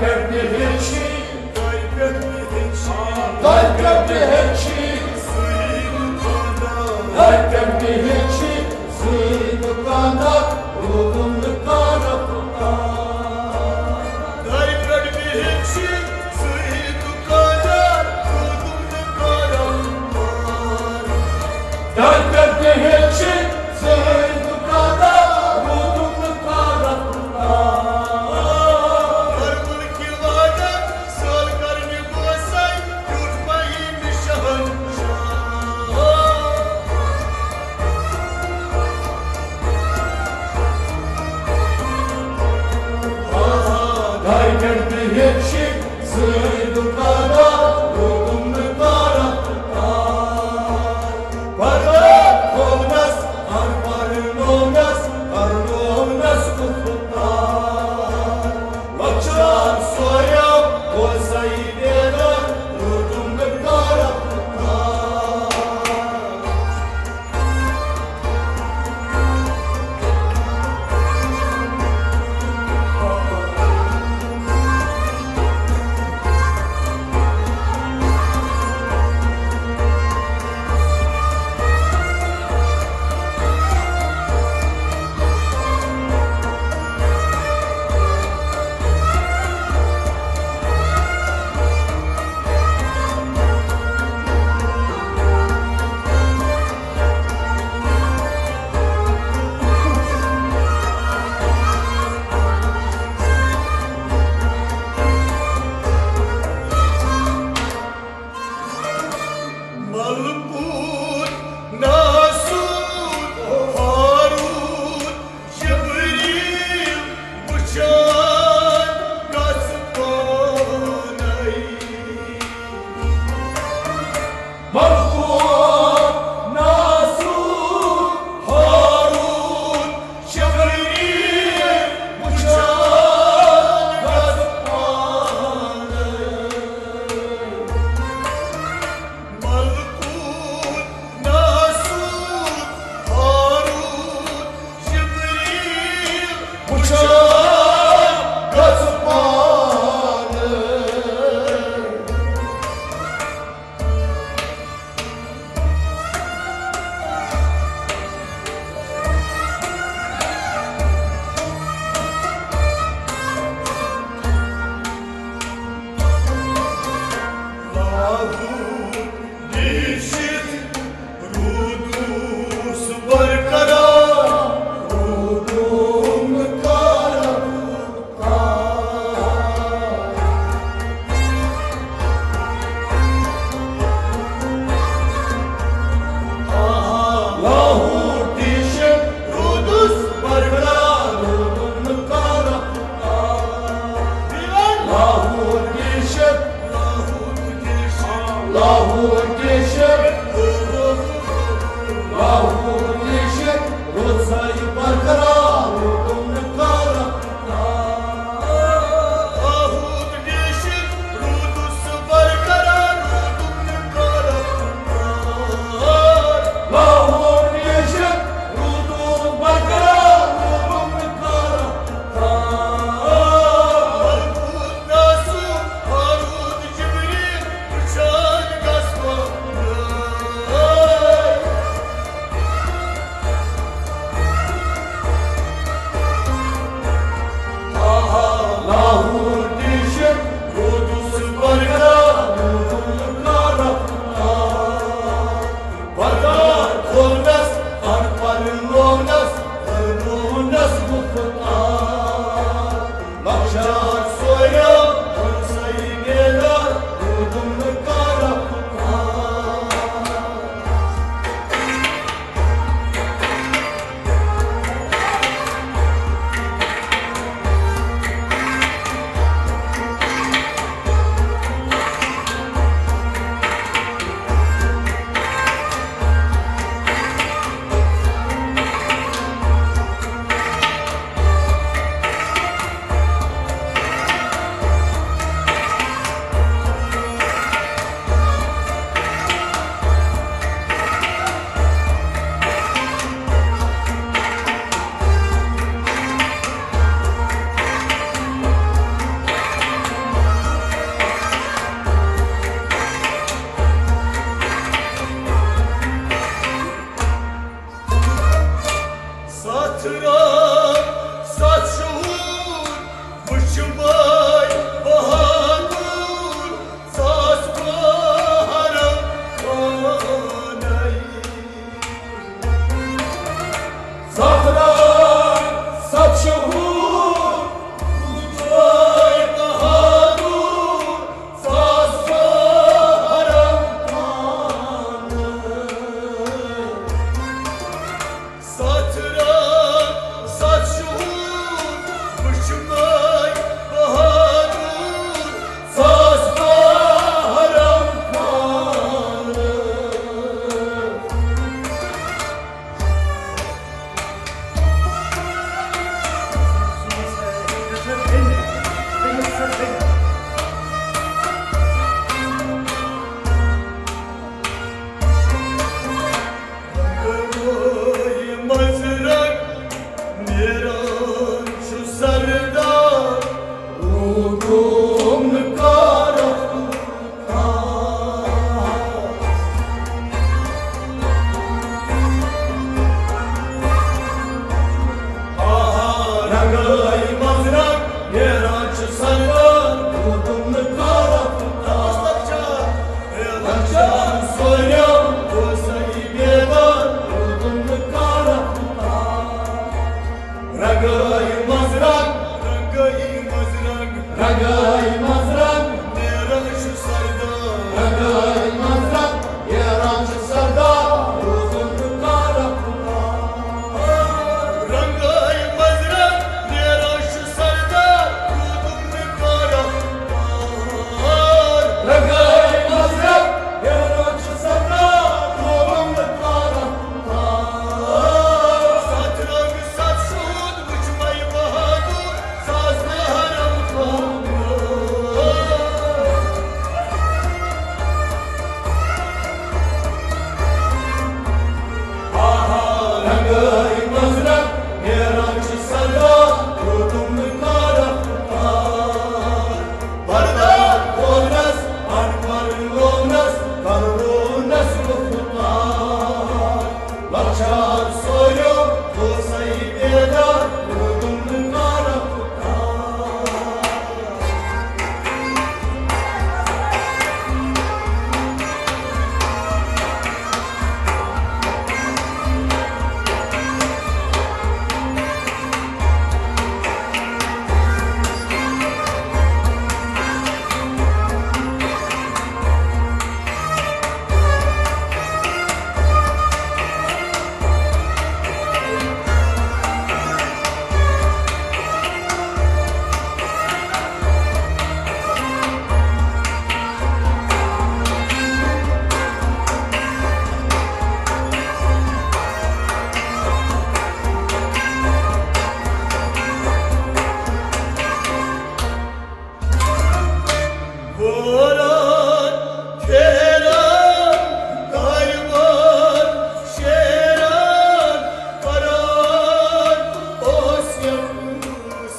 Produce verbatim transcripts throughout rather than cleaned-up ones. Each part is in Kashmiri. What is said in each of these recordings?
پٮ۪ٹھ تہِ ہیٚچھِ، تۄہہِ پٮ۪ٹھ تہِ ہیٚچھِ، تۄہہِ پٮ۪ٹھ تہِ ہیٚچھِ، سُے دُکاندار۔ تۄہہِ پٮ۪ٹھ تہِ ہیٚچھِ، سُے دُکاندار، روٗدُم نہٕ کانٛہہ رفتار۔ تۄہہِ پٮ۪ٹھ تہِ ہیٚچھِ، سُے دُکاندار، روٗدُم نہٕ کانٛہہ رفتار۔ تۄہہِ پٮ۪ٹھ تہِ ہیٚچھِ، سُے دُکاندار، روٗدُم نہٕ کانٛہہ رفتار۔ ہر کُنہِ کہِ وعدٕ سٲل کرنہِ گوسَے، ٹوٹھ پَیہِ نہٕ شہنشاہ۔ آہا، تۄہہِ پٮ۪ٹھ تہِ ہیٚچھِ، سُے دُکاندار، روٗدُم نہٕ کانٛہہ رفتار۔ پردٕ کھولنس، ہر پرنونس، کرنونس گُفتار۔ وچھان سوریا، اوسے بیدار، روٗدُم نہٕ کانٛہہ رفتار۔ ملکوت، ناسوت، ہاروت، جبریل، وچھان گژھ پانے۔ ملکوت، ناسوت، ہاروت، جبریل، وچھان گژھ پانے۔ ملکوت، ناسوت، ہاروت، جبریل، وچھان گژھ پانے۔ لاہور گیشت روٗدُس برقرار، روٗدُم نہٕ کانٛہہ رفتار۔ آہا، لاہور گیشت روٗدُس برقرار، روٗدُم نہٕ کانٛہہ رفتار۔ Lahore guest, Lahore guest, Lahore guest, Lahore guest, روزے برقرار، روٗدُم نہٕ کانٛہہ رفتار۔ لاہور گیشت، روٗدُس برقرار، روٗدُم نہٕ کانٛہہ رفتار۔ لاہور گیشت، روٗدُس برقرار، روٗدُم نہٕ کانٛہہ رفتار۔ ملکوت، ناسوت، ہاروت، جبریل، وچھان گژھ پانے۔ رنگاے مزرن نیران چھُ سردار۔ رنگاے مزرن نیران چھُ سردار۔ روزُن نہٕ کارا پُکار۔ رنگاے مزرن نیران چھُ سردار۔ روزُن نہٕ کارا پُکار۔ رنگاے مزرن نیران چھُ سردار۔ روزُن نہٕ کارا پُکار۔ ستھ رنگ ستھ سود وُچھ مے بہادُر۔ لۄکچار سوریو گوٚو سَے بیدار، روٗدُم نہٕ کارا پُکار۔ وٲران، پھیران، کارٕبار شیران، کران اوس یَتھ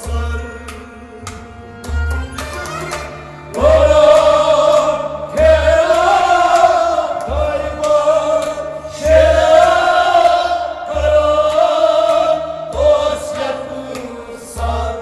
سر۔ وٲران، پھیران، کارٕبار شیران، کران اوس یَتھ سر۔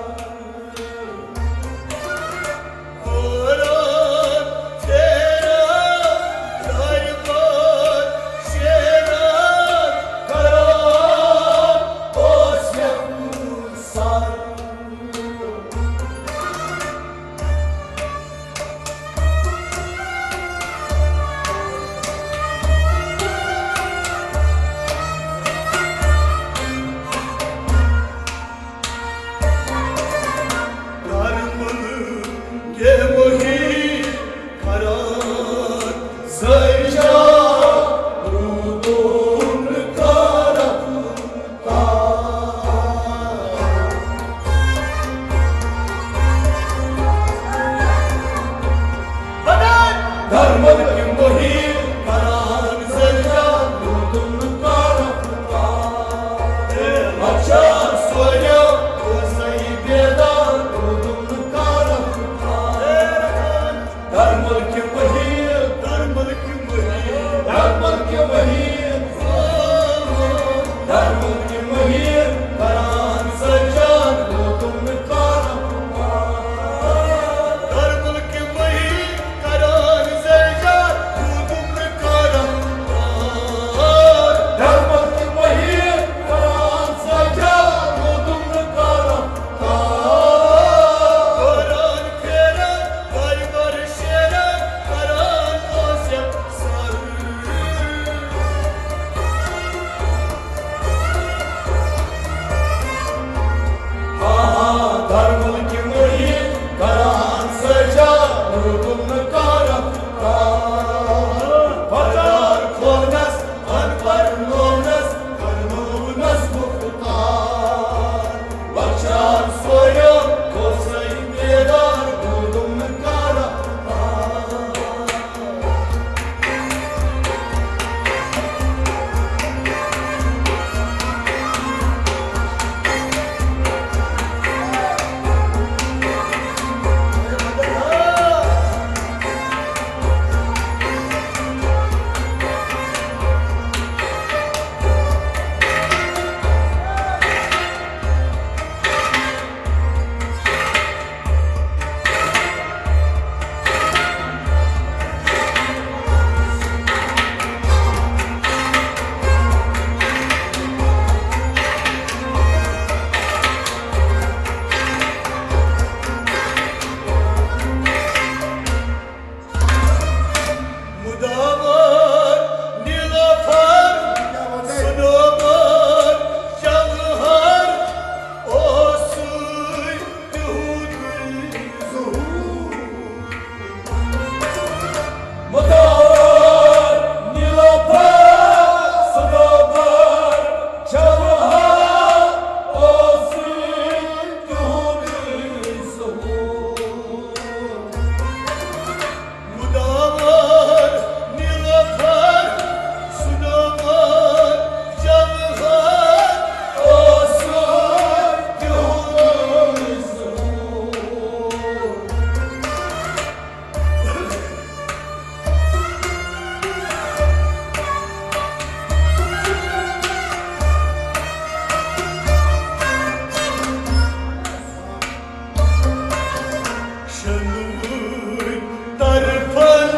طرفن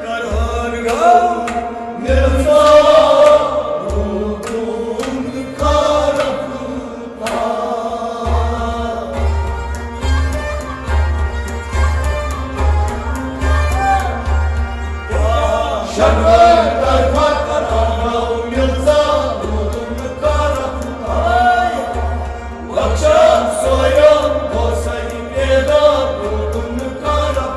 قرار گو ملتا روتون کارف شنوار طرفن قرار گو ملتا روتون کارف بخشان سویان بوسن پیدا روتون کارف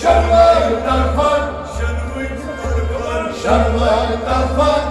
شنوار طرفن شنوار طرفن شنوار طرفن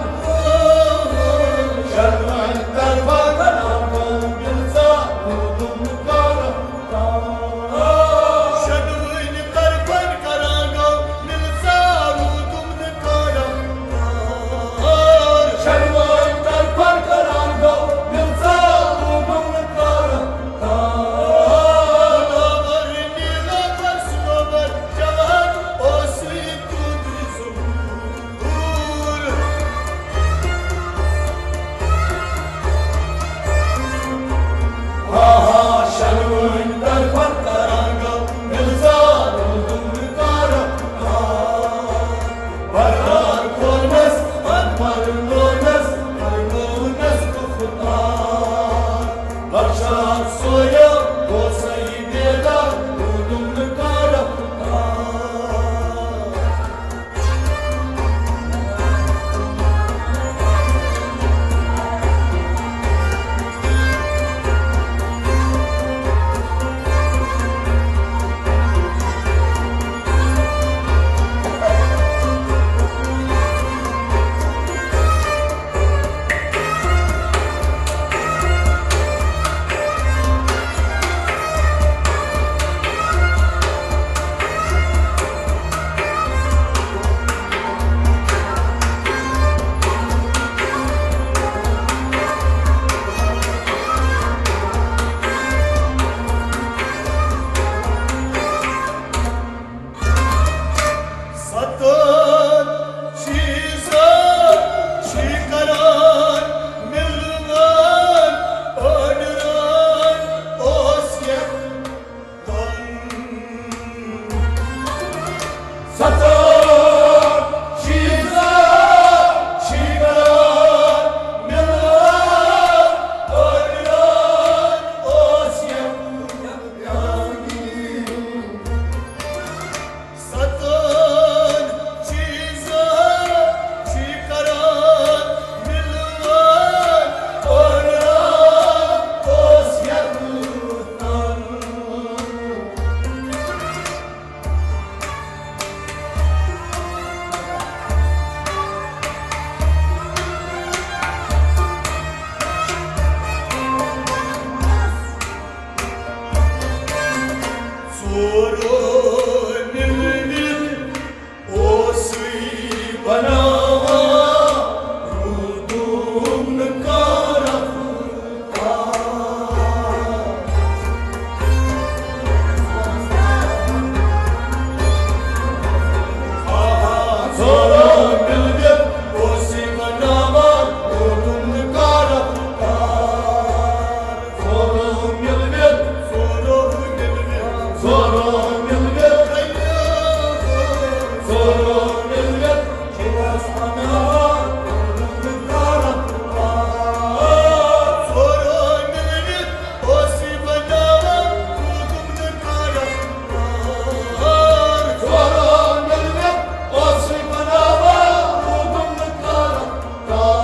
ستن چیزن چھ کران ملوان پانران اوس یتھ تن۔ ستن چیزن چھ کران ملوان پانران اوس یتھ ستن چیزن چھ کران ملوان پانران اوس یتھ تن۔ ژورو مِلوِتھ اوسُے بناوان روٗدُم نہٕ کانٛہہ رفتار۔ آہا، ژورو مِلوِتھ اوسُے بناوان روٗدُم نہٕ کانٛہہ رفتار۔ ژورو مِلوِتھ، ژورو مِلوِتھ، ژورو مِلوِتھ، ژورو مِلوِتھ چھِ اَسہِ بناوان روٗدُم نہٕ کانٛہہ رفتار۔ ژورو مِلوِتھ اوسُے بناوان روٗدُم نہٕ کانٛہہ رفتار۔ ژورو مِلوِتھ اوسُے بناوان روٗدُم نہٕ کانٛہہ رفتار۔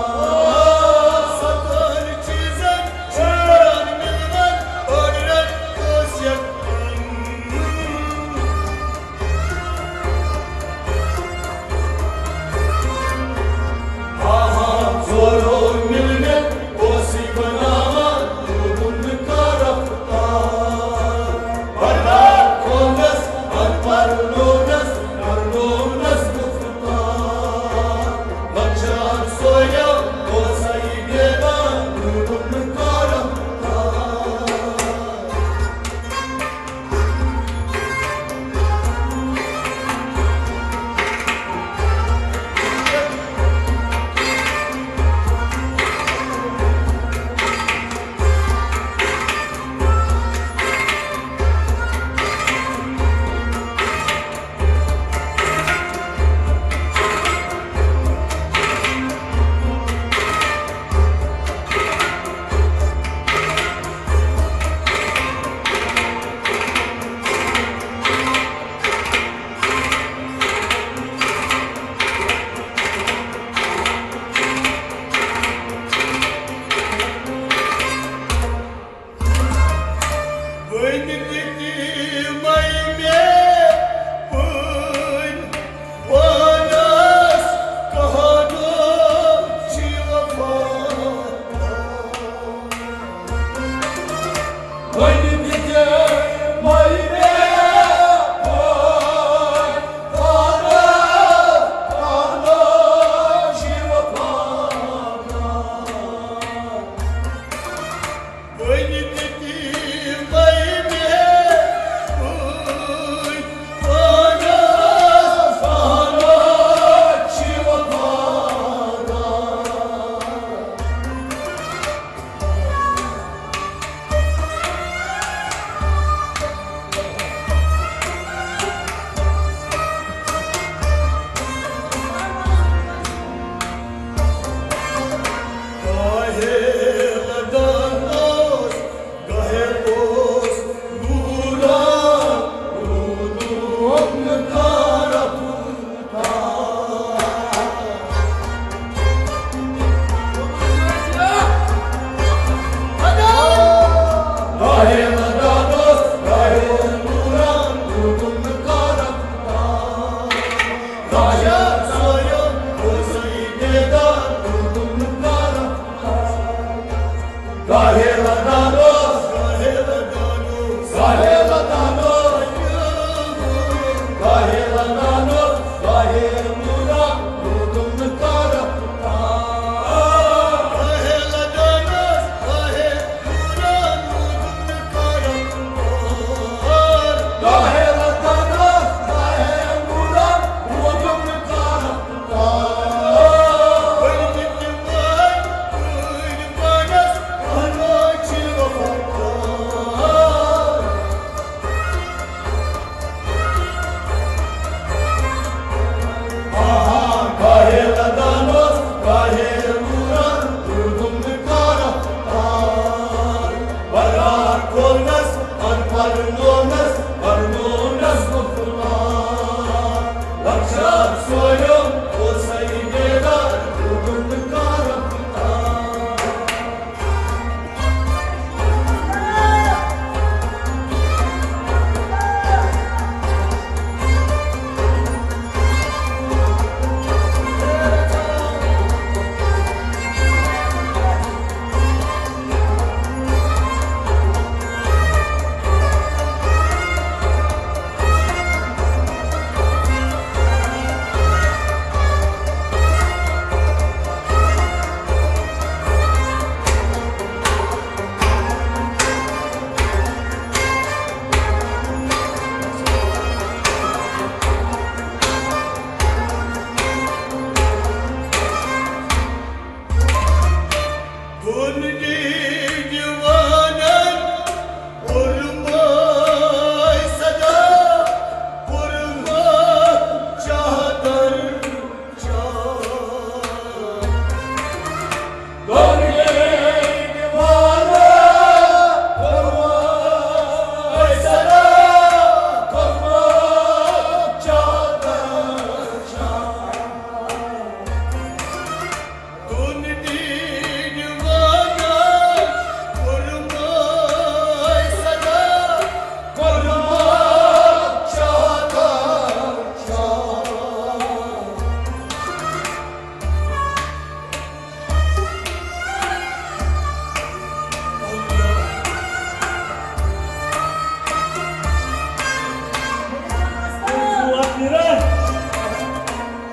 ستن چیزن چھ کران ملوان پانران اوس یتھ تن۔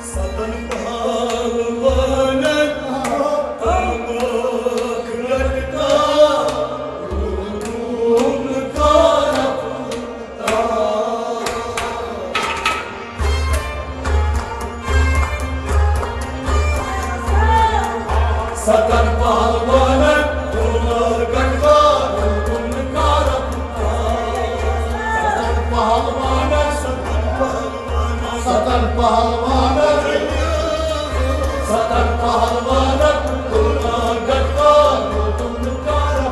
ستن پہلوانن تمباک لٹکا، روم کارا پوتا۔ ستن پہلوانن تمباک لٹکا، روم کارا پوتا۔ ستن پہلوانن، ستن پہلوانن، ستن پہلوانن، ستن پہلوانن تمباک لٹکا، روم کارا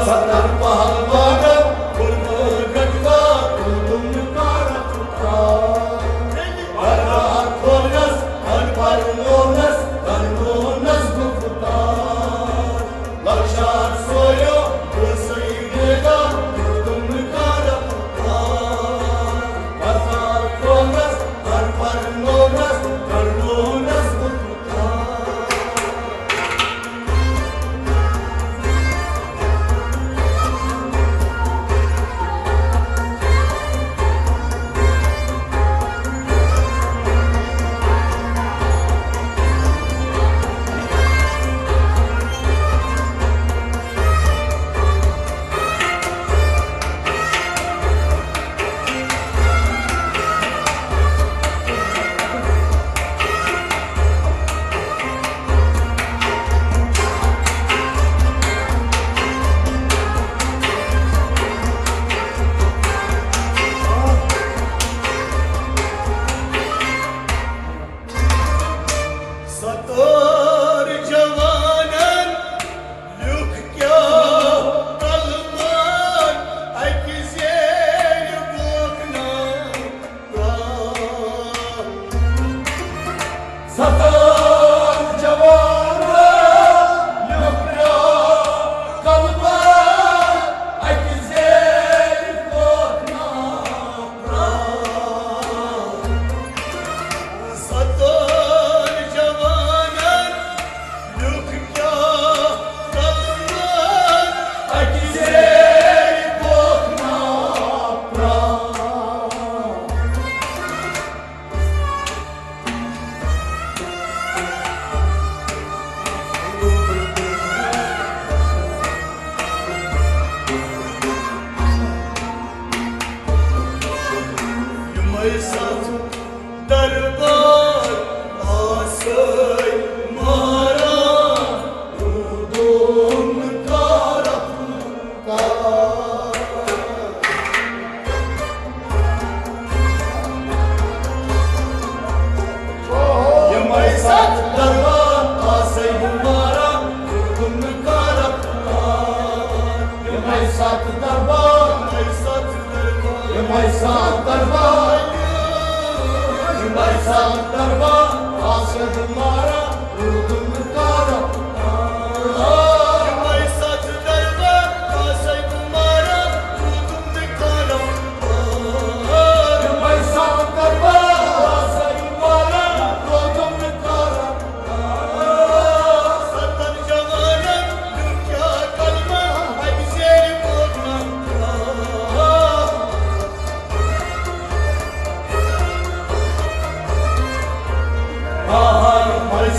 ستن پہلوانن کوٚر مٲر گٹوا، روٗدُم نہٕ کارا پُتار۔ بردار کھولنس، انپر لونس، کرنونس گُفتار۔ لۄکچار سویو، بہٕ سُے بیگار، روٗدُم نہٕ کارا پُتار۔ بردار کھولنس، انپر لونس، کرنونس گُفتار۔ ستار جوانن لیوٚکھ کیٛاہ کلمان اَکہِ زیرِ بوکھنا۔ ستار جوانن لیوٚکھ کیٛاہ کلمان اَکہِ زیرِ بوکھنا۔ ستار جوانن لیوٚکھ کیٛاہ کلمان اَکہِ زیرِ بوکھنا۔ یِمے ستھ دربار آسے ماران، روٗدُم کارا پُتار۔ یِمے ستھ دربار آسے ماران، روٗدُم کارا پُتار۔ یِمے ستھ دربار، یِمے ستھ دربار، یِمے ستھ دربار آسے ماران، روٗدُم کارا پُتار۔ یِمے ستھ دربار آسے ماران، روٗدُم کارا پُتار۔ یِمے ستھ دربار آسے ماران، روٗدُم کارا پُتار۔ ستن جوانن لیوٚکھ کیٛاہ کلمہ اَکہِ زیرِ بوکھنا۔ آہا، یِمے